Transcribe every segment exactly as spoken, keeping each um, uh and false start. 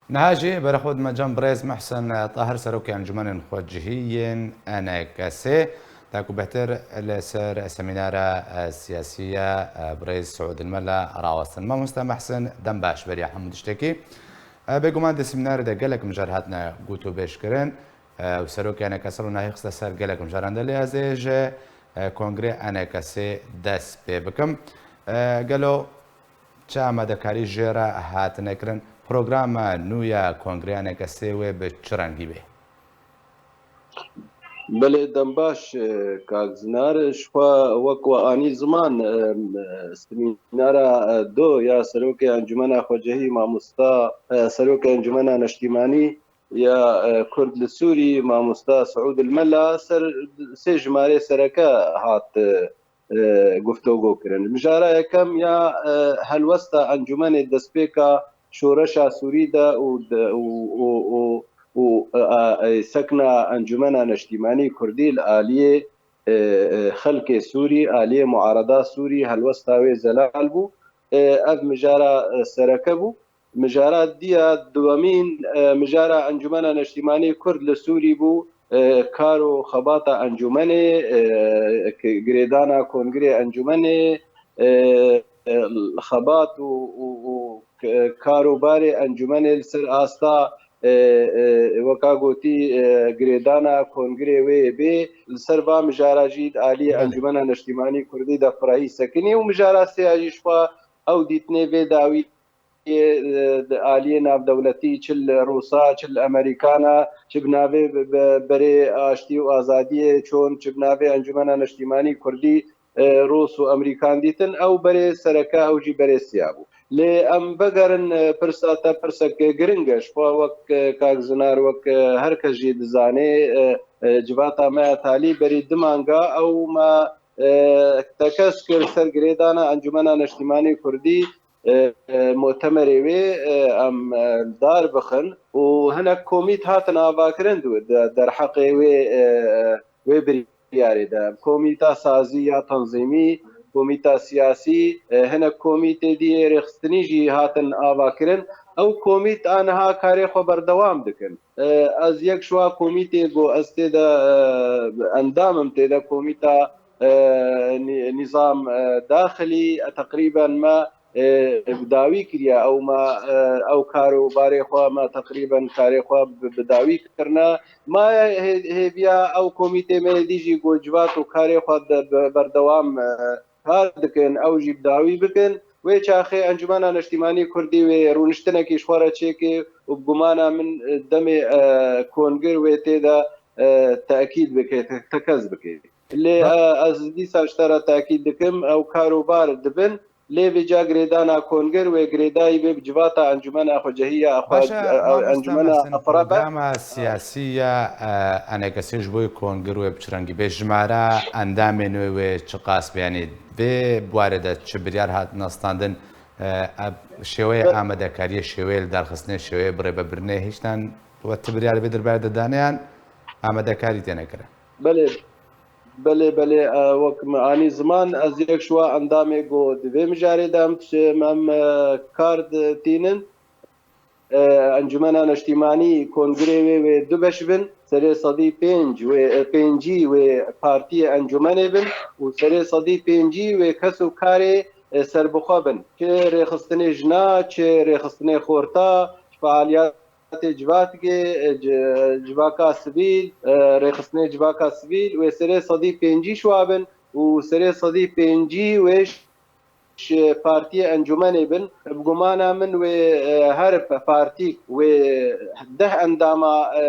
Niha jî berexwe dime cem birêz Mihsin Tahir, serokê Encûmenên Xwecihî yên E N K S'ê, da ku bêhtir li ser semînara, e, siyasî ya, e, birêz Siûd Mela rawestin. Mamoste Mihsin, dem baş beriya hemû tiştekî. E, bêguman di semînarê de gelek mijar hatine gotûbêjkirin, e, û serokê E N K S li nahî xiste ser gelek mijaran de, lê ez ê ji, e, kongrê E N K S'ê dest pê bikim. E, gelo çi amadekarî jê re hatine kirin? Programa nû ya kongrê E N K S'ê wê bi çi rengî bê? Belê, dem baş, e, kak Zinar. Ji xwe wek we anî ziman, e, e, semînara, e, do ya Serokê Encûmena Xwecehî, mamosta, e, Serokê Encûmena Neştîmanî ya, e, Kurd li Sûrî, mamosta Siûd Mela, ser sê jimarê sereke hat, e, e, guftûgo kirin. Mijara yekem ya, e, helwesta Encûmenê destpêka şoreşa Sûrî de û de, û, û, û, û, e, e, sekna Encûmena Neştîmanî Kurdî li aliyê, e, e, xelkê Sûrî, aliyê muarada Sûrî, helwesta wê zelal bû. E, ev mijara, e, sereke bû. Mijara diya duwemîn, e, mijara Encûmena Neştîmanî Kurd li Sûrî bû, e, kar û xebata encûmenê, e, ki-, girêdana kongirê encûmenê, e, e, xebat û, û, û k-, kar û barê encûmenê li ser asta, e, e, weka gotî, e, girêdana kongirê wê bê, li ser va mijara jî di aliyê Belê. Encûmena Neştîmanî Kurdî de firehî sekinî û mijara sêya jî ji xwe ew dîtinê vê dawî yê, e, di aliyê navdewletî, çi li Rûsa, çi li Amerîkana, çi bi navê bi, bi, berê aştî û azadiyê çon, çi bi navê Encûmena Neştîmanî Kurdî, e, Rûs û Amerîkan dîtin, ew berê sereke, ew jî berê siya bû. Lê em vegerin, e, pirsa te pirsek giring e. Ji xwe wek, e, kak Zinar, wek, e, her kes jî dizanê, e, e, civata me ya talî berî du manga ew me, e, tekez kir ser girêdana Encûmena Neştîmanî Kurdî, e, e, mutemerê wê, e, em, e, dar bixin û hinek komît hatin avakirin di, di derheqê wê, e, e, wê biryarê de. Komîta sazî ya tenzîmî, komîta siyasî, e, hinek komîtê dî yê rêxistinî jî hatin avakirin. Ew komît a niha karê xwe berdewam dikin. E, ez yek ji wa komîtê ku ez tê de, e, endam im, tê de komîta, e, nî-, nîzam, e, daxilî, e, teqrîben me, e, bi dawî kiriye. Ew me, e, ew kar û barê xwe me teqrîben karê xwe bi, bi dawî kirine. Me hê-, hêviya ew komîtê me yê dî jî ku civat û karê xwe de, be-, berdewam, e, kar dikin, ew jî bi dawî bikin. Wê çaxê Encûmena Neştîmanî Kurdî wê rûniştinekî ji xwe re çêke û bi gumana min, e, demê, e, kongir wê tê de, e, tekîd bike, te-, tekez bike. Lê, Ba- e, ez dîsa ji te re tekîd dikim, ew kar û bar dibin, lê vêca girêdana kongir wê girêdayî bê bi civata Encûmena Xwecehî ya xwe, Baş e, e, mamoste Encûmena Mehsen, Eqreb e. Programa siyasî ya, e, E N K S'ê ji bo kongir wê bi çi rengî bê? Jimara endamên wê wê çiqas bê? Yanî vê warê de çi biryar hatine standin? E, e, şêweyê Be- amadekariyê, şêweyê lidarxistinê, şêweyê birêvebirinê hiştan we ti biryar vê derbarê de dane yan amadekarî tê nekirin? Belê, belê, belê, e, wek min anî ziman, ez yek ji wa endamê ku di vê mijarê de em, em, e, kar di-, tînin. E, Encûmena Neştîmanî kongirê wê, wê du beş bin, serê sedî pênc wê, e, pêncî wê partiyê encûmenê bin û serê sedî pêncî wê kes û karê, e, serbixwe bin. Çi rêxistinê jina, çi rêxistinê xorta, çi fealiyetê civatkê, e, ci-, civaka sivîl, e, rêxistinê civaka sivîl, wê serê sedî pêncî ji wa bin û serê sedî pêncî wê ji partiyê encûmenê bin. Bi gumana min wê, e, her pe-, partîk wê deh endama, e,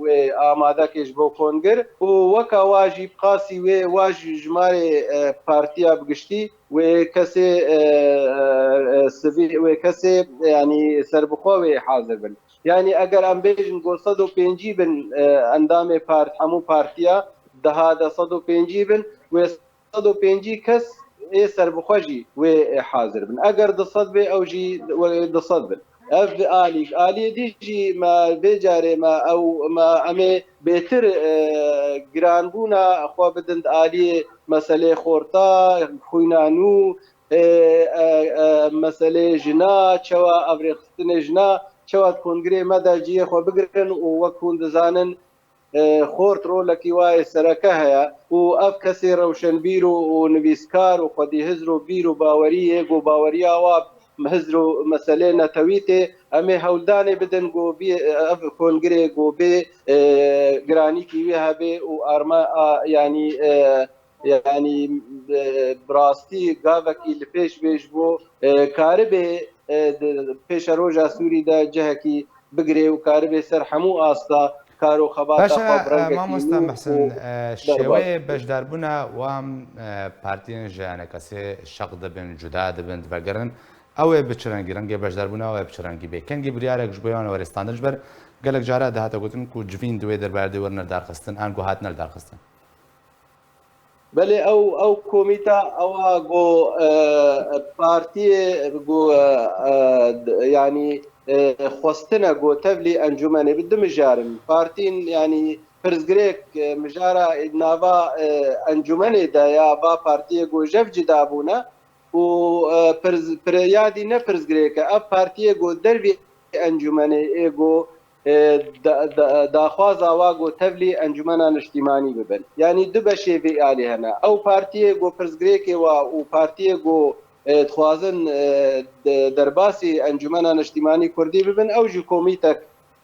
wê amade ke ji bo kongir û weka wa jî bi qasî wê wa ji jimarê, e, partiya bi giştî wê kesê, e, e, e, sivî-, wê kesê, yanî serbixwe wê hazir bin. Yanî eger em bêjin ku sed û pêncî bin, e, endamê part-, hemû partiya, deha de sed û pêncî bin, wê sed û pêncî kes ê serbixwe jî wê, e, hazir bin. Eger du sed bê, ew jî wê du sed bin. Ev alî, aliyê dî jî me vê carê me ew, me em ê bêtir, e, giranbûna xwe bidin di aliyê meselê xorta, xwîna nû, e, e, e, meselê jina, çawa ev rêxistinê jina, çawa di kongirê me de cihê xwe bigirin û wek hûn dizanin, e, xort rolekî wayê sereke heye û ev kesê rewşenbîr û, û nivîskar û xwedî hizr û bîr û bawerî yê ku baweriya wa hizr û meselê netewî tê, em ê hewldanê bidin ku bî, ev kongirê ku bê, e, giranîkî wî hebe û arma, a, yanî, e, yanî, e, bi rastî gavekî li pêş bê ji bo, e, karibê, e, di pêşeroja Sûrî de cihekî bigirê û karibê ser hemû asta kar û xebata Baş e, xwe bi e, rengekî mamosta nû Mehsin, û e, derbas şêweyê bike. Beşdarbûna wan, e, partiyên ji enekesê şeq dibin, cuda dibin, divegerin. Ew ê bi çi rengî, rengê beşdarbûna ew ê bi çi rengî bê? Kengî biryarek ji bo wan were standin? Ji ber gelek cara dihate gotin ku civîn di wê derbarê de werine darxistin, an ku hatine li darxistin. Belê ew, ew komîta ewa ku, e, partiyê ku, e, e, d-, yanî, e, xwestine ku tevlî encûmenê bi dimijarin. Partîn, yanî pirsgirêk, e, mijara nava, e, encûmenê de ya va partiyê ku jev cida bûne û, e, pirz-, pir-, ya dî ne pirsgirêk e. Ev partiyê ku dervî encûmenê ê ku, e, da-, da-, daxwaza wa ku tevlî Encûmena Niştîmanî bibin. Yanî du beşê vê alî hene. Ew partiyê ku pirsgirêkê wa û partiyê ku, e, dixwazin, e, de-, derbasî Encûmena Niştîmanî Kurdî bibin, ew jî komîtek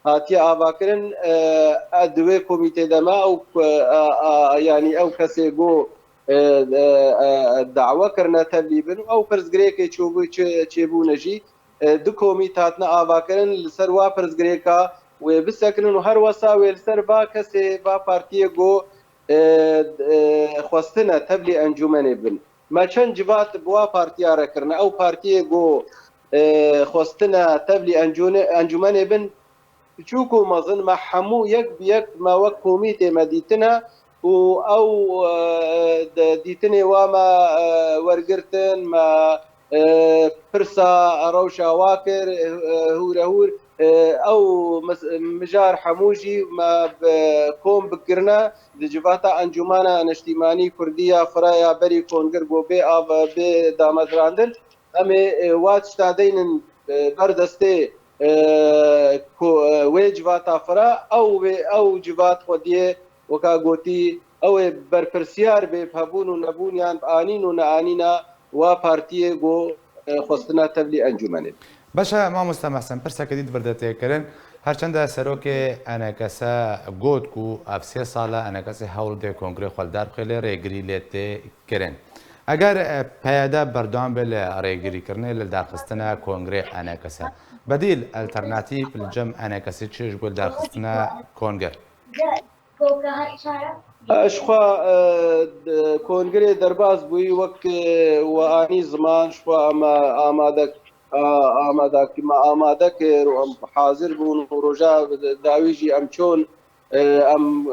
hatiye avakirin, e, e, di wê komîtê de me ew, e, a, a, yanî ew kesê ku, e, e, e, dawe kirine tevlî bin, ew pirsgirêkê çûbû-, çê-, çêbûne jî, e, du komît hatine avakirin, li ser wa pirsgirêka wê bisekinin û her wesa wê li ser va kesê, va partiyê ku, e, e, xwestine tevlî encûmenê bin. Me çend civat bi wa partiya re kirine. Ew partiyê ku, e, xwestine tevlî encûne-, encûmenê bin, piçûk û mezin, me hemû yek bi yek me wek komîtê me dîtine û ew, e, de-, dîtinê wa me, e, wergirtin, me, e, pirsa rewşa wa kir, e, hûrehûr, e, ew mis-, mijar hemû jî me bi kom bikirine di civata Encûmana Niştîmanî Kurdî ya Fira ya berî Kongir ku bê av, bê damedirandin. Em ê, e, wa tişta deynin, e, ber destê, e, ku, e, wê civata Fira, ew wê, ew civat xwediyê, weka gotî, ew ê berpirsiyar bê bi hebûn û nebûniyan, bi anîn û neanîna wa partiyê ku, e, xwestina tevlî encûmenê. Baş e, mamoste Mehsen, pirseke dî di vir de tê kirin. Herçende serokê E N K S got ku ev sê sal e E N K S hewl dê kongrê xwe li dar bixê, lê rêgirî lê tê kirin. Eger, e, P Y D berdewam be li rêgirîkirinê, li darxistina kongrê E N K S, bedîl, alternatîf li cem E N K S çi ji bo li darxistina kongir? E, ji xwe, e, d-, kongirê derbas bûyî wek, e, we anî ziman, ji xwe em, e, amade, e, amade, me amade kir û em hazir bûn û roja dawî jî em çûn, e, em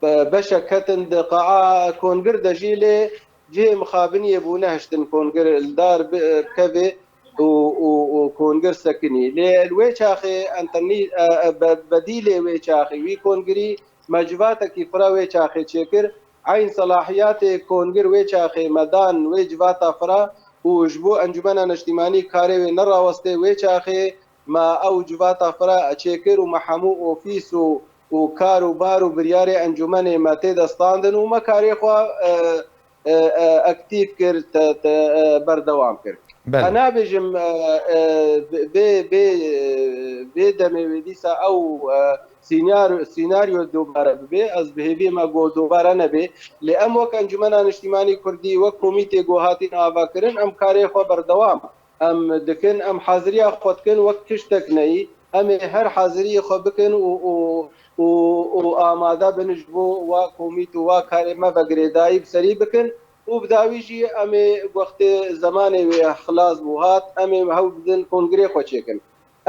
be-, beşek ketin di qaa kongir de jî, lê cihê mixabiniyê bû, nehiştin kongir li dar bi-, bikeve û, û, û kongir sekinî. Lê li wê çaxê enternî-, e, e, be-, bedîlê wê çaxê wî kongirî me civatekî fira wê çaxê çêkir. Eyn selahiyatê kongir wê çaxê me dan wê civata fira û ji bo Encûmena Neştîmanî karê wê nerawestê wê çaxê me ew civata fira çêkir û me hemû ofîs û, û kar û bar û biryarê encûmenê me tê de standin û me karê xwe, e, e, e, aktîf kir, te, te, e, berdewam kir. Belê. Ez nabêjim, e, e, vê, vê, vê demê wê dîsa ew, e, sînyar-, sînaryo dubare bibe. Ez bi hêviyê me got dubare nebe. Lê em wek Encûmena Niştîmanî Kurdî, wek komîtê ku hatîn avakirin, em karê xwe berdewam em dikin, em haziriya xwe dikin wek tiştek neyî. Em ê her haziriyê xwe bikin û, û, û, û amade bin ji bo wa komît û wa karê me ve girêdayî bi serî bikin û bi dawî jî em ê wextê zemanê wê xilas bû hat, em ê hewl bidin kongrê xwe çêkin.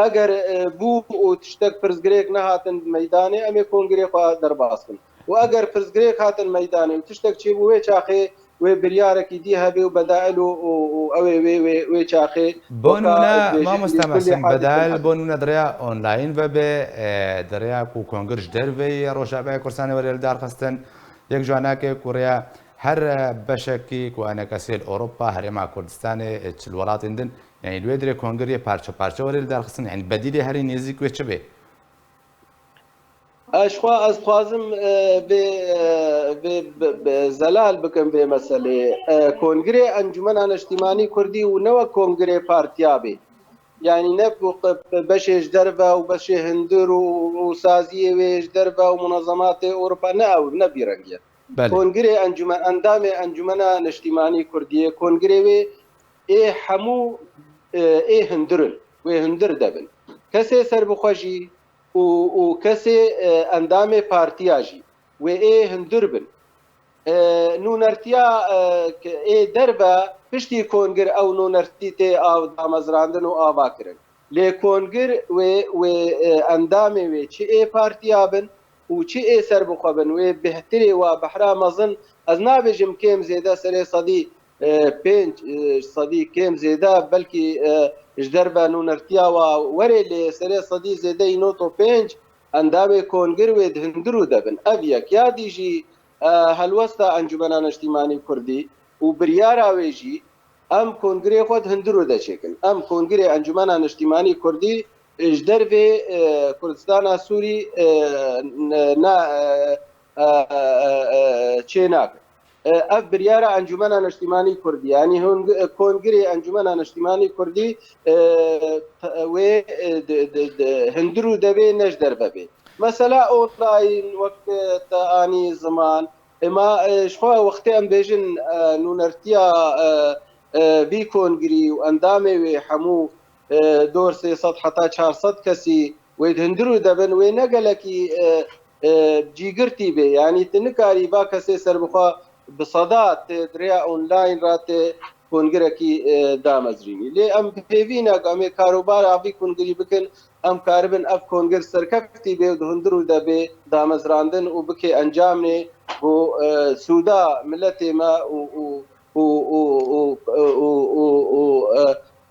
Eger, e, bû û tiştek pirsgirêk nehatin meydanê, em ê kongrê xwe derbas bikin. Û eger pirsgirêk hatin meydanê û tiştek çêbû, wê çaxê wê biryarekî dî hebe û bedail û, û, û ew ê wê, wê, wê çaxê Bo weka nûne, dibêjin, mamoste li kulî Mehsen, hadî bedail bin bo nûne di rêya online ve be, e, di rêya ku kongir ji derveyî Rojavayê Kurdistanê were li dar xistin, yek ji wan e ku rêya her, e, beşekî ku E N K S li Ewropa, Herêma Kurdistanê, e, çi li welatên din, Yani li wê dirê kongirê parçe parçe were li derxistin. Yani bedîlê herî nêzîk wê çi bê? Ez xwe ez dixwazim e, vê e, vê bi- bi- zelal bikim vê meselê. E, Kongirê Encumena Neştîmanî Kurdî û ne wek kongirê partiya bê. Yani ne ku qe- beşê ji derve û beşê hundir û, û saziyê wê ji derve û munezematê Ewropa ne ew ne vî rengî ye. Belê. Kongirê Encûmen, Endamê Encûmena Neştîmanî Kurdiyê, Kongirê wê ê hemû e, ê hundir in, wê hundir de bin. Kesê serbixwe jî û, û kesê e, endamê partiya jî wê ê hundir bin. E, nûnertiya e, ke ê derve piştî kongir ew nûnertî tê av damezrandin û ava kirin. Lê kongir wê, wê e, endamê wê çi ê partiya bin û çi ê serbixwe bin, wê bêhtirê wa behra mezin, ez nabêjim kêm zêde serê sedî e, pênc e, sedî kêm zêde, belkî e, ji derve nûnertiya wa were, lê serê sedî zêde î nod û pênc endamê kongir wê di hundirû de bin. Ev yek. Ya dî jî e, helwesta Encûmena Neştîmanî Kurdî û biryara wê jî em kongirê xwe di hundirû de çêkin. Em kongirê Encûmena Neştîmanî Kurdî e, ji dervê e, Kurdistana Sûrî e, ne, ne, e, e, e, e, çê nakin. E, ev biryara Encûmena Neştîmanî Kurdî, yanî hûn, e, kongirê Encûmena Neştîmanî Kurdî e, te- wê e, di- di- di- hundir û devê ne ji derve bê. Mesela online wek e, te anî ziman, ema e, ji xwe wextê em bêjin e, nûnertiya e, e, vî kongirî û endamê wê hemû e, dor sê sed heta çar sed kesî wê di hundir û devin, wê ne gelekî e, e, cîgirtî bê. Yanî tu nikarî va kesê serbixwe bi seda tê di rêya online re tê kongirekî e, damezrînî. Lê em bi hêvî ne ku em ê karobara vî kongirî bikin, em karibin ev kongir serkeftî bê û di hundir û devê damezrandin û bikê encamê ku e, sûda miletê me û, û, û, û, û, û, û, û, e,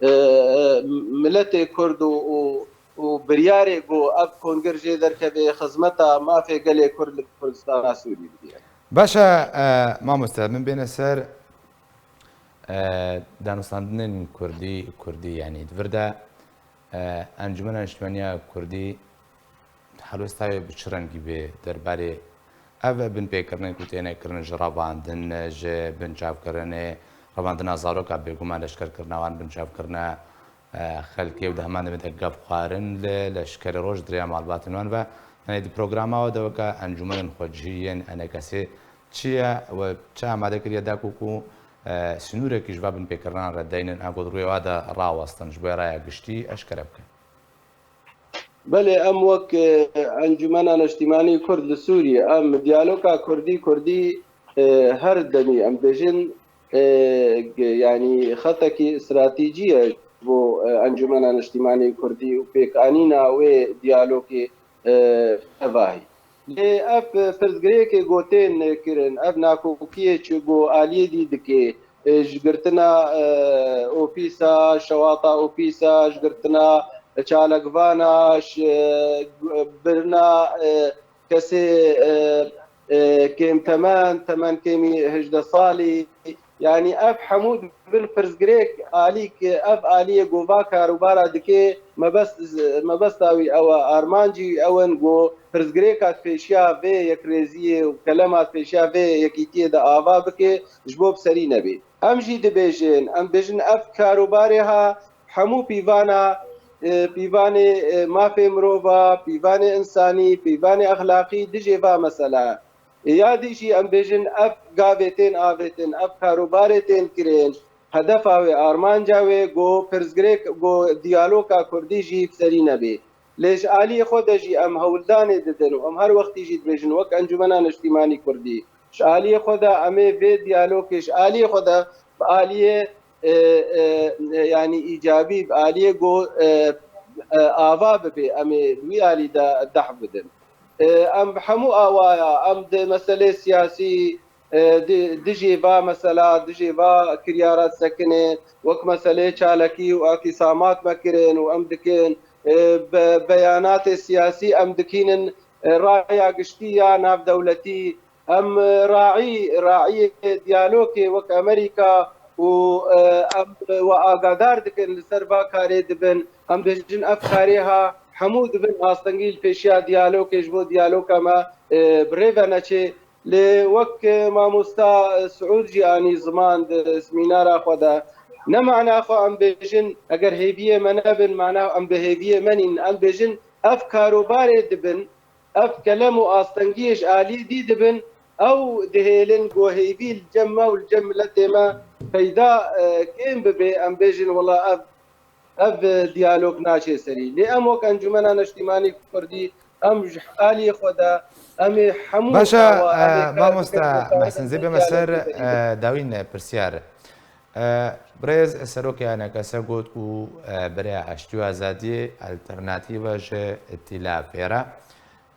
e, e, miletê Kurd û, û, û biryarê ku ev kongir jê derkeve xizmeta mafê gelê Kurd li Kurdistana Sûrî bidî. Baş e, mamoste, min bêne ser e, danûstandinên Kurdî, Kurdî, yanî di vir de e, Encûmena Niştimaniya Kurdî helwesta wê bi çi rengî bê derbarê ev binpêkirinên ku têne kirin ji revandin, ji binçavkirinê, revandina zaroka bêguman leşkerkirina wan binçavkirina e, xelkê û di heman demê de gevxwarin li leşkerê roj di rêya malbatên wan ve. Yanî di programa we de weke encûmenên xwecihî yên enekesê çi ye we çi amade kiriye da ku ku e, sînorekî ji va binpêkirinan re deynin ango di rûyê wa de rawestin ji bo raya giştî eşkere bikin. Belê, em wek e, Encûmena Neştîmanî Kurd li Sûriyê, em diyaloga Kurdî Kurdî e, her demî em dibêjin e, ge- yanî xetekî stratejî ye bo e, Encûmena Neştîmanî Kurdî û pêkanîna wê diyalogê e, tevahî. Lê ev pirsgirêkê ku tên kirin, ev nakokiyê çi ku aliyê dî dike, e, ji girtina e, ofîsa, şewata ofîsa, ji girtina çalakvana, ji birina e, kesê e, e, kêm temen, temen kêmî hejdeh salî, yanî ev hemû dibin pirsgirêk alî ku ev aliyê ku va karûbara dike, mebest, mebesta wî ew e, armancî wî ew in ku pirsgirêka di pêşiya vê yekrêziyê û kelema di pêşiya vê yekîtiyê de ava bike, ji bo bi serî nebê. Em jî dibêjin, em dibêjin ev karûbarê ha hemû pîvana, e, pîvanê e, mafê mirova, pîvanê însanî, pîvanê exlaqî dijê va mesela. E, ya dî jî em bêjin ev gavê tên avêtin, ev karûbarê tên kirin, hedefa wê, armanca wê ku pirsgirêk, ku diyaloga kurdî jî bi serî nebê. Lê ji aliyê xwe de jî em hewldanê didin û em her wextî jî dibêjin wek Encûmena Neştîmanî Kurdî, ji aliyê xwe de em ê vê diyalogê ji aliyê xwe de bi aliyê e, e, e, yanî îcabî, bi aliyê ku e, e, ava bibe, em ê li wî alî de dehf bidin. E, em bi hemû awaya, em di meselê siyasî, e, di, dijî va mesela, dijî va kiryara disekinê, wek meselê çalakî û îtisamat me kirin û em dikin, e, be-, beyanatê siyasî em dikînin, e, raya giştî ya navdewletî, em, e, raî, raîyê diyalogê wek Amerîka û, e, em we agadar dikin li ser va karê dibin. Em bêjin ev karê ha hemû dibin astengî li pêşiya diyalogê ji bo diyaloga me, e, bi rê ve neçê. Lê wek, e, mamosta, e, Siûd jî anî ziman di semînara xwe de, ne mana xwe em bêjin, eger hêviyê me nebin, mana em bi hêviyê me nîn. Em bêjin ev karobarê dibin, ev kelem û astengiyê ji alî dî dibin, ew dihêlin ku hêvî li cem me û li cem miletê me peyda, e, kêm bibe, em bêjin, wela ev, ev diyalog naçe serî. Lê em wek Encûmena Neştîmanî Kurdî, em ji aliyê xwe de, em ê hemû Baş e, dawa, em ê e, kar mamosta bikin, Mehsin, zê bême ser, diyalog bikin. e, dawîn pirsiyar. E, birêz Serokê A N K S got ku, e, berê aştî û azadiyê alternatîve ji îtîlafê re.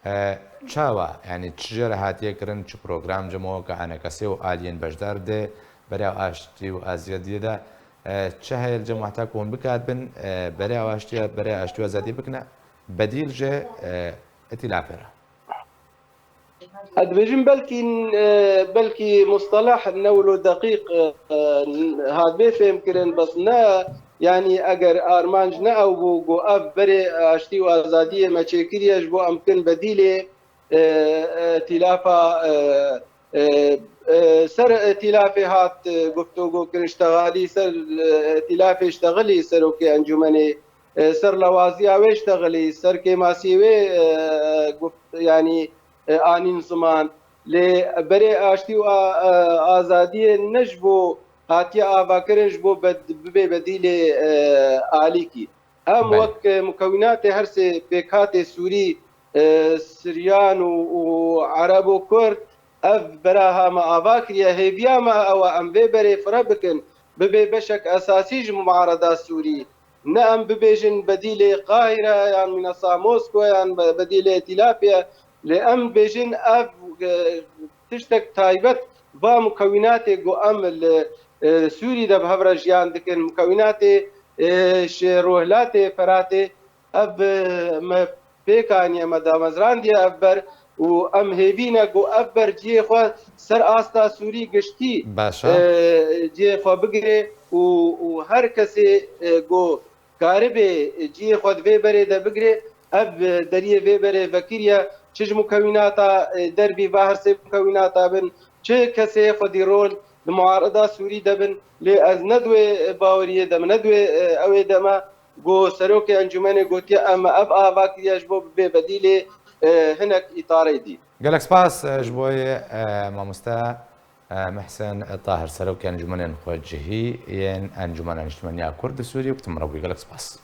E, çawa, yanî çi jê re hatiye kirin, çi program cem we weke A N K S û aliyên beşdar di berê aştî û azadiyê de, e, çi heye li cem we heta ku hûn bikatibin, e, berê aştiya, berê aştî û azadiyê bikine bedîl ji, e, îtîlafê re? Ez dibêjim belkî, e, belkî mustaleh ne wilo deqîq, e, e, hatibê fêhmkirin, bes ne, yanî eger armanc ne ew bû, ku ev berê aştî û azadiyê me çêkiriye ji bo em bikin bedîlê, e, e, îtîlafa, e, e, e, ser îtîlafê hat, e, guftûgo kirin, ştexalî ser, e, îtîlafê ştexilî serokê encûmenê, e, ser lawaziya wê ştexilî, ser kêmasiyê wê, e, guft-, yanî, e, anîn ziman. Lê berê aştî û a-, e, azadiyê ne ji bo hatiye avakirin ji bo bed-, bibe bedîlê, e, alîkî. Em Belê. wek, e, mukewînatê her sê pêkhatê Sûrî, e, Siryan û, û Ereb û Kurd, ev bera ha me ava kiriye. Hêviya me ew e, em vê berê fire bikin, bibe beşek esasî ji muareda Sûrî. Ne em bibêjin bedîlê Qahîre yan mînesa Moskwe yan be-, bedîlê îtîlafê ye. Lê em bêjin ev, e, tiştek taybet va mukewînatê ku em li, e, Sûrî de bi hev re jiyan dikin, mukewînatê, e, ji Rojhilatê Feratê, ev, e, me pêk aniye, me damezrandiye ev ber û em hêvî ne ku ev ber cihê xwe ser asta Sûrî giştî, Baş e. e, cihê xwe bigire û, û her kesê, e, ku karibê cihê xwe di vê berê de bigire, ev, e, deriyê vê berê vekiriye, çi ji mukewînata, e, derbî va her sê mukewînata bin, çi kesê xwedî rol di muareda Sûrî de bin, lê ez ne di wê baweriyê de me, ne di wê, e, ewê de me, ku serokê encûmenê gotiye, em ev ava kiriye ji bo bibe bedîlê, e, hinek îtareyê dî. Gelek spas, e, ji bo yê, e, mamoste, e, Mihsen Tahir, serokê encûmenên xwecihî yên Encûmena Niştimaniya Kurd di Sûriyê, ku tu min re bûyî. Gelek spas.